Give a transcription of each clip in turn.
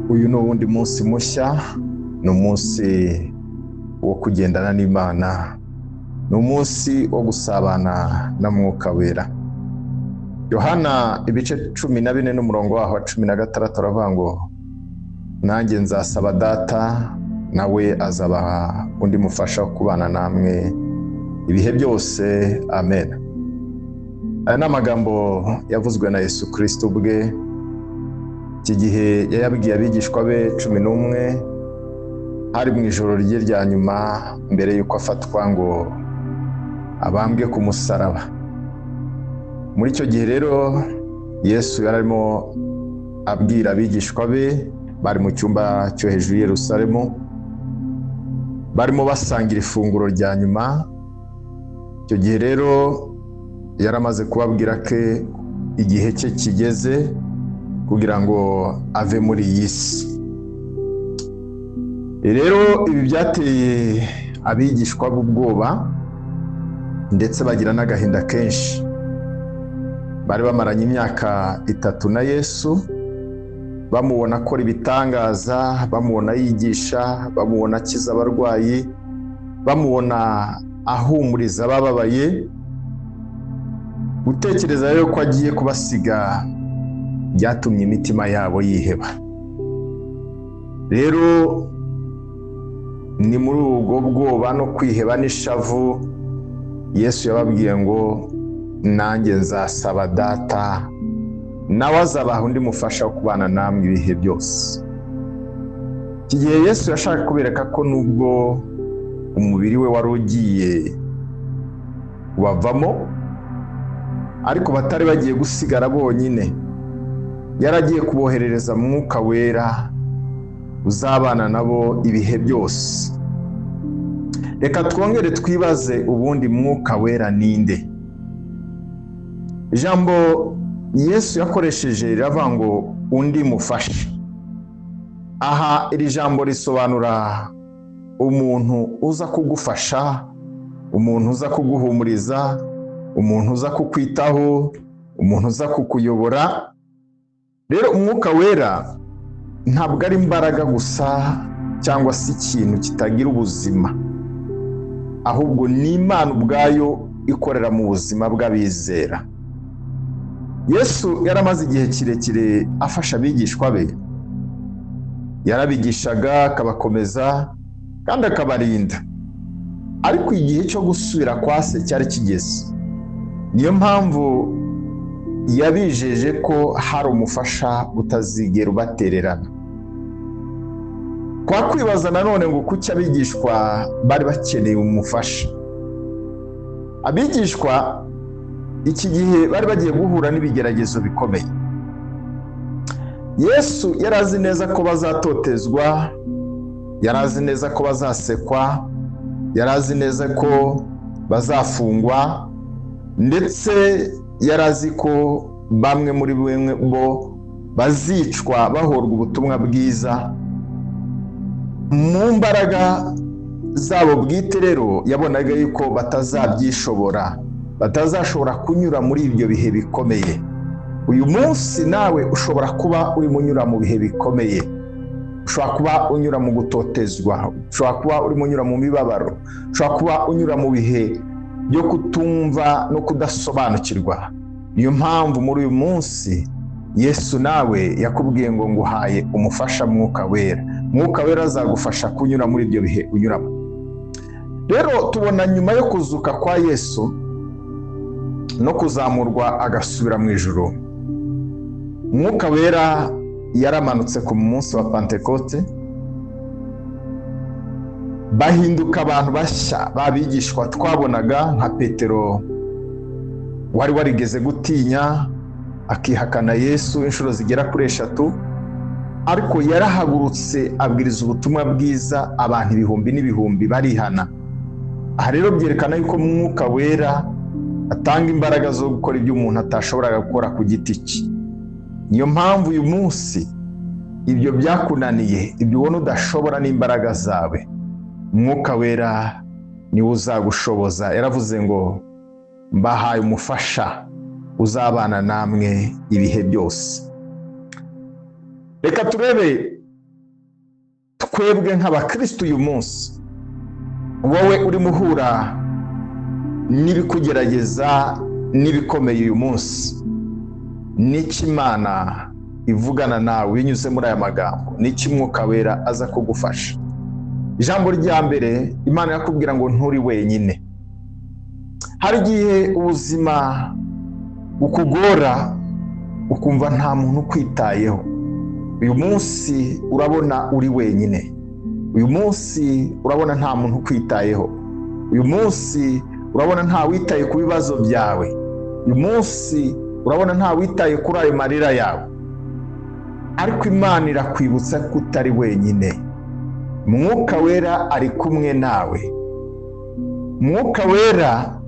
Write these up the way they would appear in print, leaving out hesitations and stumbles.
Uyu ni uwundi munsi mushya, ni umunsi wo kugendana n'Imana, ni umunsi wo gusabana na Mwuka Wera. Yohana ibice 14 n'umurongo waho wa 16 aravuga ngo: "Nanjye nzasaba Data, nawe azabaha undi mufasha wo kubana namwe ibihe byose. Amen." Aya ni amagambo yavuzwe na Yesu Kristo ubwe. Iki gihe yayabwiye abigishwa be 11, hari mu ijoro rye rya nyuma mbere y'uko afatwa ngo abambwe ku musaraba. Muri icyo gihe rero Yesu yari arimo abwira abigishwa be bari mu cyumba cyo hejuru i Yerusalemu, barimo basangira ifunguro rya nyuma. Icyo gihe rero yari amaze kubabwira ko igihe cye kigeze kugira ngo ave muri iyi si. Rero ibi byateye abigishwa b'ubwoba ndetse bagira n'agahinda kenshi. Bari bamaranye imyaka 3 na Yesu, bamubona akora ibitangaza, bamubona yigisha, bamubona akiza abarwayi, bamubona ahumuriza abababaye. Gutekereza rero ko agiye kubasiga byatumye imitima yabo yiheba. Rero ni muri ubwo bwoba no kwiheba n'ishavu Yesu yababwiye ngo: "Nanjye nzasaba Data, nawe azabaha undi mufasha wo kubana namwe ibihe byose." Iki gihe Yesu yashaka kubereka ko nubwo umubiri we wari ugiye kubavamo, ariko batari bagiye gusigara bonyine. Yaragiye kuboherereza Mwuka Wera uzabana nabo ibihe byose. Reka twongere twibaze, ubundi Mwuka Wera ninde? Ijambo Yesu yakoresheje riravuga ngo "undi mufasha". Aha iri jambo risobanura umuntu uza kugufasha, umuntu uza kuguhumuriza, umuntu uza kukwitaho, umuntu uza kukuyobora. Rero Umwuka Wera ntabwo ari imbaraga gusa cyangwa se ikintu kitagira ubuzima, ahubwo ni Imana ubwayo ikorera mu buzima bw'abizera. Yesu yaramaze igihe kirekire afasha abigishwa be, yarabigishaga, akabakomeza kandi akabarinda, ariko igihe cyo gusubira kwa Se cyari kigeze. Niyo mpamvu yabijeje ko hari umufasha utazigera ubatererana. Twakwibaza nanone ngo kuki abigishwa bari bakeneye umufasha? Abigishwa iki gihe bari bagiye guhura n'ibigeragezo bikomeye. Yesu yari azi neza ko bazatotezwa, yari azi neza ko bazasekwa, yari azi neza ko bazafungwa, ndetse yari azi ko bamwe muri bo bazicwa bahorwa ubutumwa bwiza. Mu mbaraga zabo bwite rero yabonaga yuko batazabyishobora, batazashobora kunyura muri ibyo bihe bikomeye. Uyu munsi nawe ushobora kuba urimo unyura mu bihe bikomeye, ushobora kuba unyura mu gutotezwa, ushobora kuba urimo unyura mu mibabaro, ushobora kuba unyura mu bihe byo kutumva no kudasobanukirwa. Niyo mpamvu muri uyu munsi Yesu nawe yakubwiye ngo: "Nguhaye umufasha, Mwuka Wera." Mwuka Wera azagufasha kunyura muri ibyo bihe unyuramo. Rero tubona nyuma yo kuzuka kwa Yesu no kuzamurwa agasubira mu ijuru, Mwuka Wera yaramanutse ku munsi wa Pantekote, bahinduka abantu bashya. Babigishwa twabonaga nka Petero wari warigeze gutinya akihakana Yesu inshuro zigera kuri 3, ariko yarahagurutse abwiriza ubutumwa bwiza, abantu ibihumbi n'ibihumbi barihana. Aha rero byerekana yuko Mwuka Wera atanga imbaraga zo gukora ibyo umuntu atashoboraga gukora ku giti cye. Niyo mpamvu uyu munsi ibyo byakunaniye, ibyo ubona udashobora n'imbaraga zawe, Mwuka Wera niwe uzagushoboza. Yaravuze ngo: "Mbahaye umufasha uzabana namwe ibihe byose." Reka turebe Twebwe nk'abakristo uyu munsi, wowe urimo uhura n'ibikugerageza n'ibikomeye uyu munsi, n'icyo Imana ivugana nawe binyuze muri aya magambo, n'icyo Umwuka Wera aza kugufasha. Ijambo rya mbere, Imana irakubwira ngo nturi wenyine. Hari igihe ubuzima bukugora ukumva nta muntu ukwitayeho. Uyu munsi urabona uri wenyine, uyu munsi urabona nta muntu ukwitayeho, uyu munsi urabona nta witaye ku bibazo byawe, uyu munsi urabona nta witaye kuri ayo marira yawe. Ariko Imana irakwibutsa ko utari wenyine. Mwuka Wera ari kumwe nawe. Mwuka Wera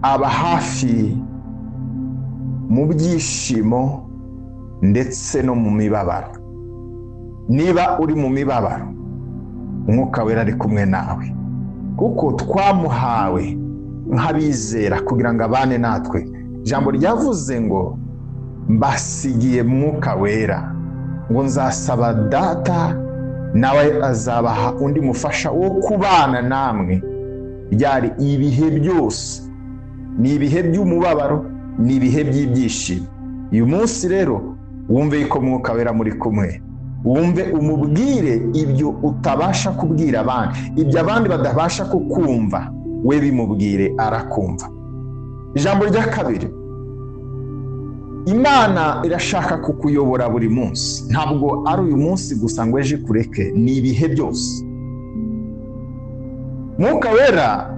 aba hafi mu byishimo ndetse no mu mibabaro. Niba uri mu mibabaro, Umwuka Wera ari kumwe nawe, kuko twamuhawe nk'abizera kugira ngo abane natwe. Ijambo ryavuze ngo mbasigiye Mwuka Wera, ngo nzasaba Data nawe azabaha undi mufasha wo kubana namwe. Byari ibihe byose, ni ibihe by'umubabaro, ni ibihe by'ibyishimo. Uyu munsi rero wumve ko Mwuka Wera muri kumwe, wumve umubwire ibyo utabasha kubwira abandi, ibyo abandi badabasha kukumva, we bimubwire arakumva. Ijambo rya kabiri, Imana irashaka kukuyobora buri munsi. Ntabwo ari uyu munsi gusa ngo ejo ikureke, ni ibihe byose. Mwuka Wera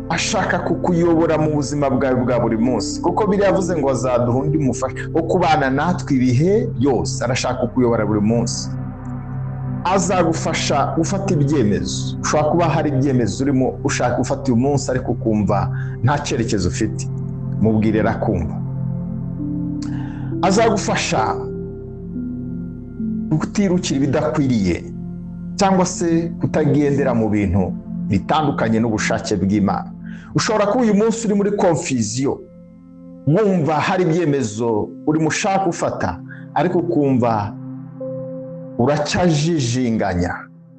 ashaka kukuyobora mu buzima bwawe bwa buri munsi, kuko biriya yavuze ngo azaduha undi mufasha wo kubana natwe ibihe byose. Arashaka kukuyobora buri munsi, azagufasha gufata ibyemezo. Ushobora kuba hari ibyemezo urimo ushaka gufata uyu munsi, ariko ukumva nta cyerekezo ufite, mubwire arakumva. Azagufasha kutirukira ibidakwiriye, cyangwa se kutagendera mu bintu bitandukanye n'ubushake bw'Imana. Ushobora kuba uyu munsi uri muri confusion, wumva hari ibyemezo urimo ushaka gufata, ariko ukumva uracyajijinganya,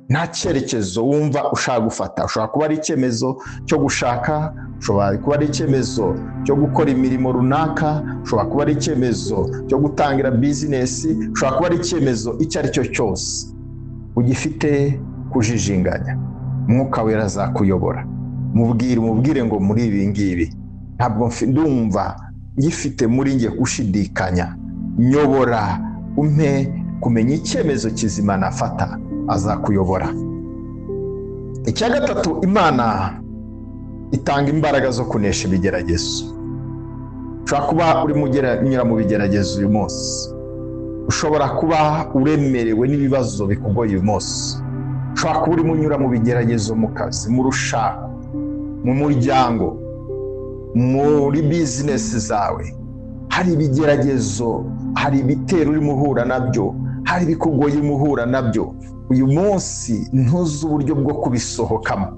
nta cyerekezo wumva ushaka gufata. Ushobora kuba ari icyemezo cyo gushaka, ushobora kuba ari icyemezo cyo gukora imirimo runaka, ushobora kuba ari icyemezo cyo gutangira bizinesi, ushobora kuba ari icyemezo icyo ari cyo cyose ugifite kujijinganya. Mwuka Wera azakuyobora. Mubwire ngo muri ibi ngibi ntabwo ndumva ngifite muri nge gushidikanya, nyobora umpe kumenya icyemezo kizima nafata. Azakuyobora. Icya gatatu, Imana itanga imbaraga zo kunesha ibigeragezo. Ushobora kuba urimo unyura mu bigeragezo uyu munsi, ushobora kuba uremerewe n'ibibazo bikugoye uyu munsi, ushobora kuba urimo unyura mu bigeragezo mu kazi, mu rushako, mu muryango, muri bizinesi zawe. Hari ibigeragezo, hari ibitero urimo uhura nabyo, hari ibikugoye urimo uhura nabyo. Uyu munsi ntuzi uburyo bwo kubisohokamo,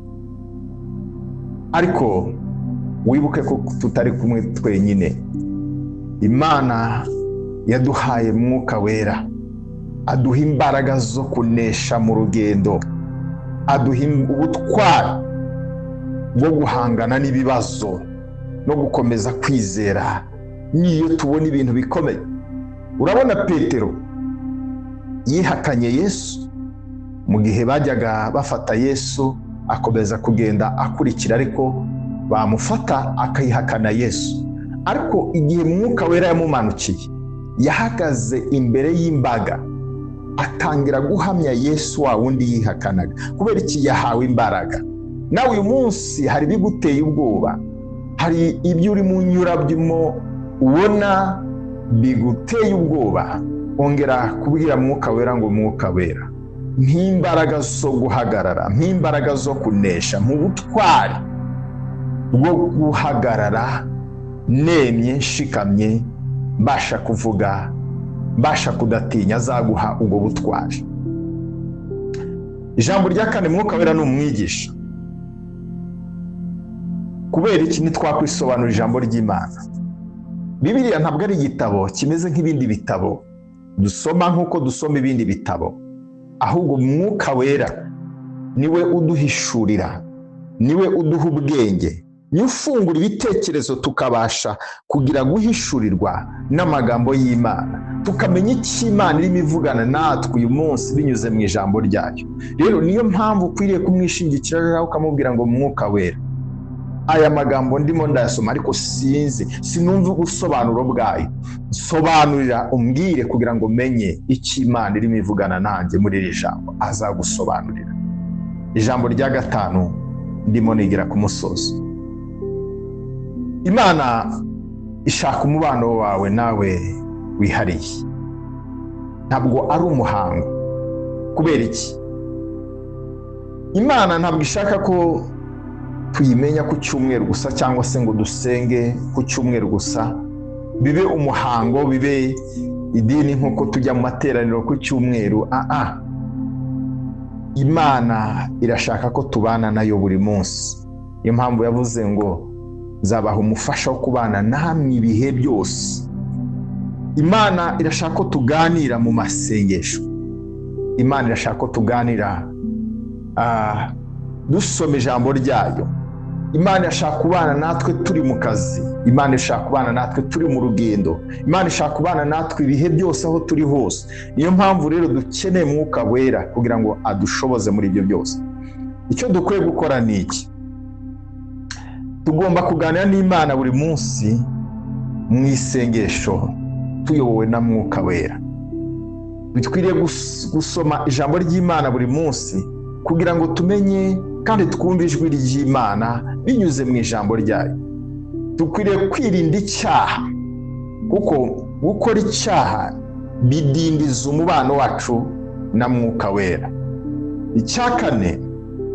ariko wibuke ko tutari kumwe twenyine. Imana yaduhaye Mwuka Wera, aduha imbaraga zo kunesha mu rugendo, aduha ubutwari bwo guhangana n'ibibazo no gukomeza kwizera n'iyo tubona ibintu bikomeye. Urabona Petero yihakanye Yesu mu gihe bajyaga bafata Yesu, akomeza kugenda akurikira, ariko bamufata akayihakana Yesu. Ariko igihe Mwuka Wera yamumanukiye, yahagaze imbere y'imbaga atangira guhamya Yesu wa wundi yihakanaga. Kubera iki? Yahawe imbaraga. Nawe uyu munsi hari ibiguteye ubwoba, hari ibyo urimo unyuramo ubona biguteye ubwoba, ongera kubwira Mwuka Wera ngo Mwuka Wera, nk'imbaraga zo guhagarara, nk'imbaraga zo kunesha, mu butwari bwo guhagarara nemye, nshikamye, mbasha kuvuga, mbasha kudatinya. Azaguha ubwo butwari. Ijambo rya kane, Mwuka Wera ni umwigisha. Kubera iki ntitwakwisobanura ijambo ry'Imana? Bibiliya ntabwo ari igitabo kimeze nk'ibindi bitabo dusoma nk'uko dusoma ibindi bitabo. Ahubwo Mwuka Wera niwe uduhishurira, niwe uduha ubwenge, niwe ufungura ibitekerezo tukabasha kugira guhishurirwa n'amagambo y'Imana, tukamenya icyo Imana irimo ivugana natwe uyu munsi binyuze mu ijambo ryayo. Rero niyo mpamvu ukwiriye kumwishingikiraho ukamubwira ngo Mwuka Wera, aya magambo ndimo ndayasoma ariko sinzi, sinumva ubusobanuro bwayo, nsobanurira umbwire kugira ngo menye icyo Imana irimo ivugana nanjye muri iri jambo. Azagusobanurira. Ijambo rya gatanu ndimo nigira ku musozo. Imana ishaka umubano wawe nawe wihariye, ntabwo ari umuhango. Kubera iki? Imana ntabwo ishaka ko tuyimenya ku cyumweru gusa, cyangwa se ngo dusenge ku cyumweru gusa, bibe umuhango, bibe idini nk'uko tujya mu materaniro ku cyumweru. Imana irashaka ko tubana nayo buri munsi. Niyo mpamvu yavuze ngo nzabaha umufasha wo kubana namwe ibihe byose. Imana irashaka ko tuganira mu masengesho. Imana irashaka ko tuganira dusoma ijambo ryayo. Imana irashaka kubana natwe turi mu kazi. Imana irashaka kubana natwe turi mu rugendo. Imana ishaka kubana natwe ibihe byose aho turi hose. Niyo mpamvu rero dukeneye Mwuka Wera kugira ngo adushoboze muri ibyo byose. Icyo dukwiye gukora ni iki? Tugomba kuganira n'Imana buri munsi mu isengesho tuyobowe na Mwuka Wera. Dukwiriye gusoma ijambo ry'Imana buri munsi kugira ngo tumenye kandi twumve ijwi ry'Imana binyuze mu ijambo ryayo. Dukwiriye kwirinda icyaha, kuko gukora icyaha bidindiza umubano wacu na Mwuka Wera. Icya kane,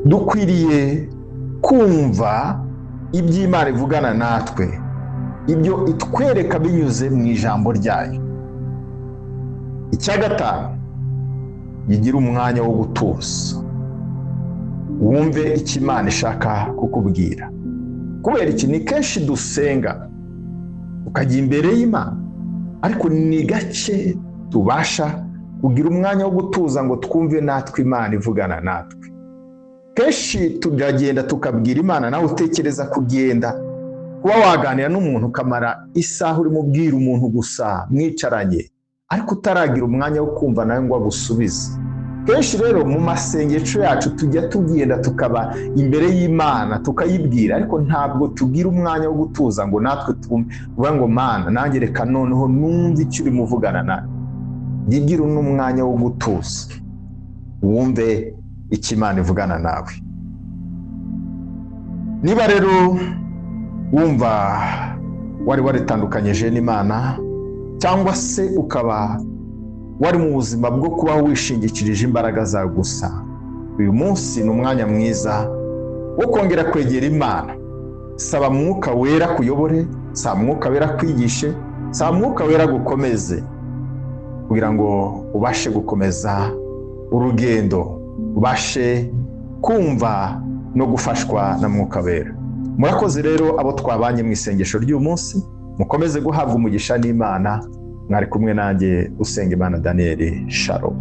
dukwiriye kumva iby'Imana ivugana natwe, ibyo itwereka binyuze mu ijambo ryayo. Icya gatanu, yigira umwanya wo gutuza, wumve icyo Imana ishaka kukubwira. Kubera iki? Ni kenshi dusenga ukajya imbere y'Imana, ariko ni gake tubasha kugira umwanya wo gutuza ngo twumve natwe Imana ivugana natwe. Kenshi turagenda tukabwira Imana, nawe utekereza kugenda kuba waganira n'umuntu ukamara isaha urimo ubwira umuntu gusa mwicaranye, ariko utaragira umwanya wo kumva nawe ngo agusubize. Kenshi rero mu masengesho yacu tujya tugenda tukaba imbere y'Imana tukayibwira, ariko ntabwo tugira umwanya wo gutuza ngo natwe twumve, uvuga ngo Mana nanjye reka noneho numve icyo urimo uvugana nawe. Yigira n'umwanya wo gutuza wumve icyo Imana ivugana nawe. Niba rero wumva wari waritandukanyije n'Imana, cyangwa se ukaba wari mu buzima bwo kubaho wishingikirije imbaraga zawe gusa, uyu munsi ni umwanya mwiza wo kongera kwegera Imana. Saba Mwuka Wera kuyobore, saba Mwuka Wera kwigishe, saba Mwuka Wera gukomeze, kugira ngo ubashe gukomeza urugendo, ubashe kumva no gufashwa na Mwuka Wera. Murakoze rero abo twabanye mu isengesho ry'uyu munsi, mukomeze guhabwa umugisha n'Imana. Mwari kumwe nanjye Usengimana Daniel. Shalom.